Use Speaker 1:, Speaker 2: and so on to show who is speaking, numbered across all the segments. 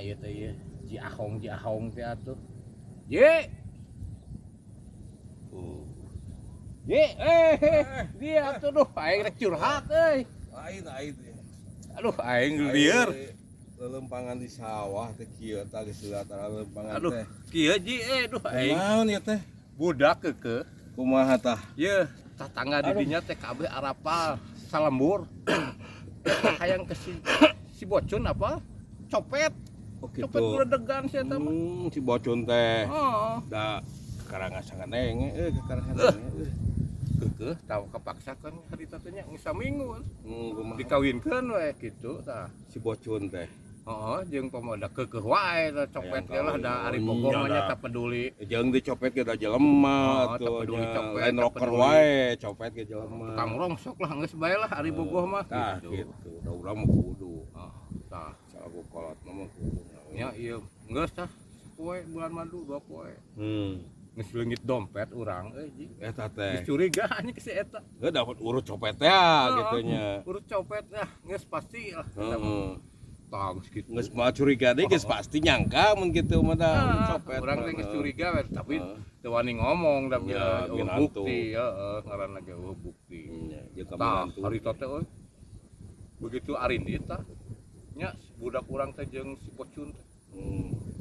Speaker 1: Ieu teh ieu Ji Ahong, Ji Ahong teh atuh. Ji. Ji, eh, dia atuh, duh, aing rek curhat euy.
Speaker 2: Lain aing teh.
Speaker 1: Aduh, aing lieur.
Speaker 2: Lelempangan di sawah teh kieu tah, geus tara lelempangan
Speaker 1: Aduh,
Speaker 2: teh.
Speaker 1: Kieu, Ji, eh, duh, aing
Speaker 2: Naon ieu teh?
Speaker 1: Budak keukeuh.
Speaker 2: Kumaha tah?
Speaker 1: Ye, tetangga di dinya teh kabeh arapal salembur. Hayang ke si si Bocun apa? Copet.
Speaker 2: Oh gitu.
Speaker 1: Copet geledegan si eta mah.
Speaker 2: Si Bocun teh.
Speaker 1: Oh.
Speaker 2: Da karangan nenge euy, kakarangan nenge euy.
Speaker 1: Keukeuh tahu kepaksa kan harita teh nya geus saminggu.
Speaker 2: Kumaha?
Speaker 1: Dikawinkeun we kitu tah.
Speaker 2: Si Bocun teh.
Speaker 1: Heeh, jeung pemoda keukeuh wae tah copet
Speaker 2: Hayang
Speaker 1: ge lah
Speaker 2: kawin.
Speaker 1: Da ari
Speaker 2: Oh,
Speaker 1: bogoh
Speaker 2: iya
Speaker 1: mah nya
Speaker 2: dah.
Speaker 1: Tak peduli.
Speaker 2: Jeung dicopet ge da jelema
Speaker 1: Oh,
Speaker 2: atuh
Speaker 1: tak peduli
Speaker 2: nya.
Speaker 1: copet,
Speaker 2: Lain
Speaker 1: tak
Speaker 2: rocker
Speaker 1: peduli.
Speaker 2: Wae, copet ge jelema.
Speaker 1: Tukang rongsok lah, geus bae lah ari bogoh mah
Speaker 2: Tah
Speaker 1: gitu.
Speaker 2: Gitu. Da urang mah kudu.
Speaker 1: Oh, tah.
Speaker 2: Salaku kolot mah kudu.
Speaker 1: Nya ieu geus tah sapoe bulan madu, 2 poe. Geus leungit dompet urang euy, Ji.
Speaker 2: Eta teh.
Speaker 1: Geus curiga anjing ke si eta.
Speaker 2: Heuh, dapat urut copet ya gitu nya.
Speaker 1: Urut copet ya, geus pasti lah. Eta mah.
Speaker 2: Heeh.
Speaker 1: Tah geus kitu.
Speaker 2: Geus mah curiga deui, geus pasti nyangka mun kitu mah da urut
Speaker 1: Ah,
Speaker 2: copet.
Speaker 1: urang teh geus curiga we, tapi
Speaker 2: Heeh.
Speaker 1: teu wani ngomong da
Speaker 2: Ya,
Speaker 1: bila eueuh
Speaker 2: minantu.
Speaker 1: Bukti, heeh, ngaranna ge eueuh bukti.
Speaker 2: Nya, jeung ka
Speaker 1: Tah,
Speaker 2: minantu.
Speaker 1: harita teh euy. Begitu arindit tah. Nya budak urang teh jeung si Pocun teh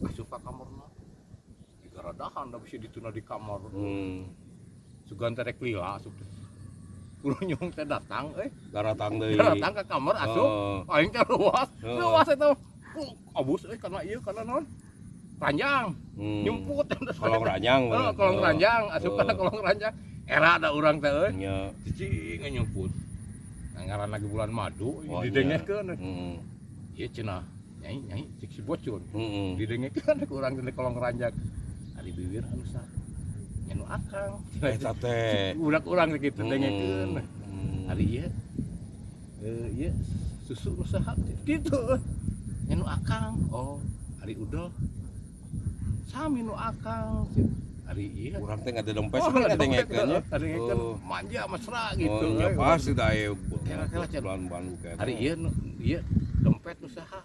Speaker 1: asup ka kamarna. Digaradahan da bisi dituna di kamar. Sugan teh rek lila asup teh. Kurunyung teh datang euy.
Speaker 2: Daratang deui.
Speaker 1: Datang ke kamar asup.
Speaker 2: Oh.
Speaker 1: Aing teh luas.
Speaker 2: Heeh.
Speaker 1: Luas eta. Abus euy kana ieu, kana naon? Ranjang. Nyumput.
Speaker 2: Kolong ranjang.
Speaker 1: Heeh, kolong ranjang, asup kana kolong ranjang. Era ada urang teh euy.
Speaker 2: Nya.
Speaker 1: Cicing nyumput. Nah, ngaran lagi bulan madu
Speaker 2: Oh,
Speaker 1: didengekeun. Ieu cenah. Nyai, nyai cek si Bocun. Didengekeun ku urang teh di kolong ranjang. Ari bibir anu saha? Nya nu akang.
Speaker 2: Eta teh.
Speaker 1: Budak urang teh kitu dengekeun. Ari ieu eh ieu susu nu saha kitu. Nya nu akang. Oh, ari udel sami nu akang. Ari ieu.
Speaker 2: Urang teh ngade dompet
Speaker 1: Oh,
Speaker 2: oh, ngadengekeun nya.
Speaker 1: Ngadengekeun
Speaker 2: Oh.
Speaker 1: manja mesra gitu.
Speaker 2: Oh, nya pasti da aya
Speaker 1: Kela-kela, Cen.
Speaker 2: bulan madu kayak.
Speaker 1: Ari ieu nu ieu dompet nu saha?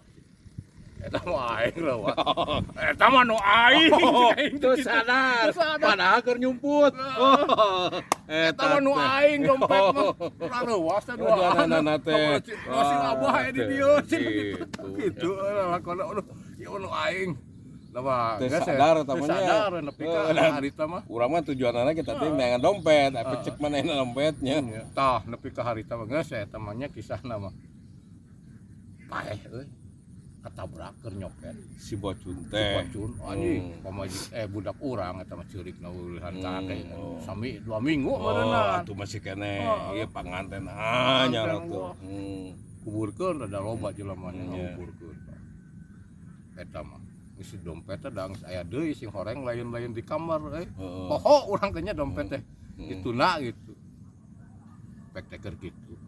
Speaker 1: Eta mah aing lah, Wak. Eta mah nu aing. Aing
Speaker 2: Teu
Speaker 1: teh kitu.
Speaker 2: sadar.
Speaker 1: Teu sadar.
Speaker 2: Padahal keur nyumput. Oh,
Speaker 1: Eta mah nu aing dompet mah. Rareuwas teh dua.
Speaker 2: Duanana teh.
Speaker 1: Masih abah aya di dieu cenah gitu.
Speaker 2: Gitu.
Speaker 1: Gitu lakona aduh, ieu nu aing. Lah mah
Speaker 2: Teu
Speaker 1: geus ya.
Speaker 2: sadar eta
Speaker 1: Teu
Speaker 2: mah nya.
Speaker 1: sadar nepi ka
Speaker 2: Heeh, dan-
Speaker 1: harita mah.
Speaker 2: Urang mah tujuanana kita teh neangan dompet, tapi cek manehna dompetnya.
Speaker 1: Tah nepi ka harita mah geus eta mah nya kisahna mah. Paeh euy. Ketabrak keur nyopet.
Speaker 2: Si Bocun
Speaker 1: Si
Speaker 2: teh.
Speaker 1: Bocun anjing pamajik eh budak urang eta mah ceurikna ulihan kakek
Speaker 2: Oh.
Speaker 1: sami 2 minggu
Speaker 2: Oh,
Speaker 1: meureunna.
Speaker 2: atuh masih keneh.
Speaker 1: Oh.
Speaker 2: Ieu panganten anyar
Speaker 1: Panganten,
Speaker 2: atuh.
Speaker 1: wah. Kuburkeun ada loba jelema nya
Speaker 2: Iya.
Speaker 1: ngakuburkeun. Eta mah geus dompet teh da geus aya deui sing horeng lain-lain di kamar euy.
Speaker 2: Heeh.
Speaker 1: Poho urang teh nya dompet teh dituna gitu. Pek teh keur kitu.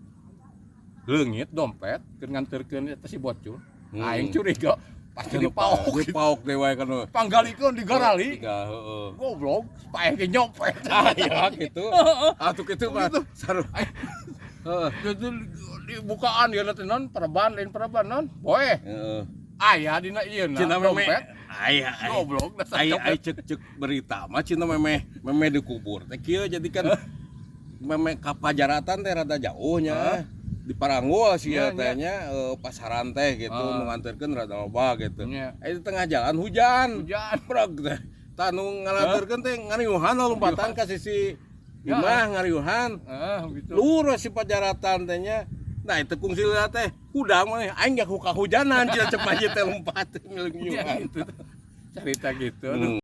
Speaker 1: Leungit dompet keur nganterkeun eta si Bocun. Aing curiga pasti dipaok gitu.
Speaker 2: Dipaok deui wae kan.
Speaker 1: Panggalikeun digarali.
Speaker 2: Tiga, heeh.
Speaker 1: Goblok, paeh ge nyopet.
Speaker 2: Ah, ya gitu. Atuh kitu mah.
Speaker 1: Gitu.
Speaker 2: Saru. Heeh.
Speaker 1: Jadi dibukaan ya teh non perban lain perban non. Boe,
Speaker 2: Heeh.
Speaker 1: aya dina ieu na
Speaker 2: Cina meme.
Speaker 1: dompet.
Speaker 2: Aya aya.
Speaker 1: Goblok dasar
Speaker 2: Ai
Speaker 1: copet.
Speaker 2: ai cek cek berita mah cina memeh memeh dikubur teh kieu, jadi kan memeh ka pajaratan teh rada jauhnya di Paranggul sih
Speaker 1: Iya,
Speaker 2: ya teh nya, pasaran teh gitu nu nganterkeun rada loba gitu. Eh, di tengah jalan hujan.
Speaker 1: Hujan.
Speaker 2: Breg teh. Tah nu ngalanterkeun teh ngariuhan lompatan ka sisi imah ngariuhan.
Speaker 1: Ah, gitu.
Speaker 2: Lurus si pajaratan teh nya. Nah, itu kungsi heula teh hudang mah aing gak kahujanan cenah, cek teh lompat milik
Speaker 1: Ya, gitu. Cerita gitu. Aduh.